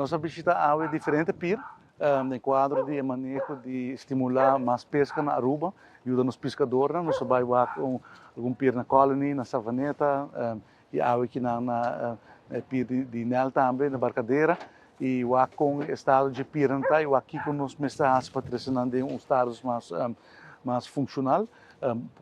Nos a bishita awe diferente pier den cuadro di e maneho di stimula mas pesca na Aruba, yuda nos piscadornan. Nos a bay wak algun pier na Colony, na Savaneta y awe kinan na e pier di Nel tambe, na Barcadera, y wak con e estado dje piernan ta y wak kico nos mester haci pa trece nan den un status mas funcional,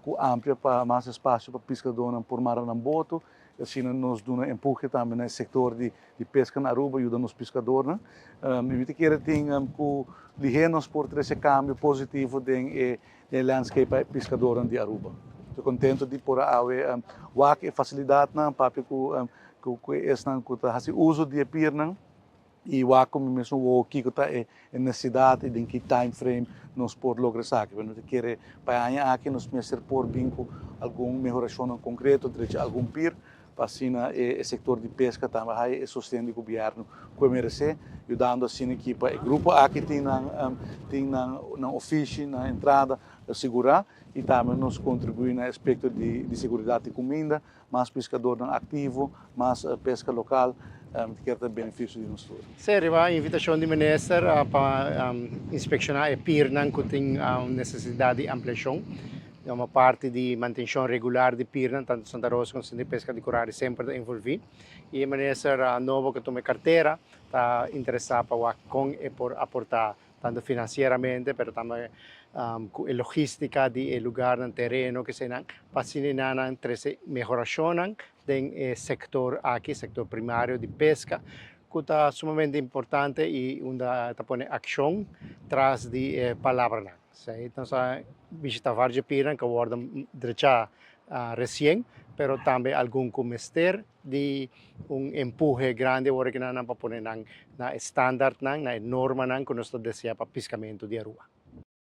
cu amplia pa mas espacio pa piscadornan por mara nan boto. Asina nos duna empuhe tambe na e sector di pesca na Aruba, yuda nos piscadornan. Y mi ta kere tin cu lihe nos por trece cambio positivo den e landscape pa e piscadornan di Aruba. Estoy contento di por awe wak e facilidadnan, papia cu esnan cu ta haci uso di e piernan y wak cu mi mesun wowo kico ta e necesidad y den ki time frame nos por logra esaki. Pero mi ta kere pa e aña aki nos mester por bin cu algun mehoracionnan concreto, drecha algun pier, pa asina e sector di pesca tambe haya e sosten di gobierno cu e merece, yudando asina ki pa e grupo aki tin nan ofishi, nan entrada sigura y tambe nos contribui na aspecto di seguridad di cuminda, mas piscadornan activo, mas pesca local, cu ta beneficio di nos tur. Si, riba invitacion di minister pa inspecciona e piernan cu tin necesidad di ampliacion. E un parti di mantencion regular di piernan, tanto Santa Rosa como Centro di Pesca di Curaray semper ta envolvi. Y e minister nobo cu a tuma cartera ta interesa pa con e por aporta tanto financieramente, pero tambe cu logistica di e lugar na tereno cu esey pa asina nan trece mehoracion den e sector aki, sector primario di pesca, cu ta sumamente importante y unda ta pone accion tras di palabra. Anto, bishita varios pier cu a wordo drecha recien, pero tambe algun cu mester di un empuhe grandi awor cu nan pa pone nan na standard nan, na norma nan cu nos ta desea pa piscamento di Aruba.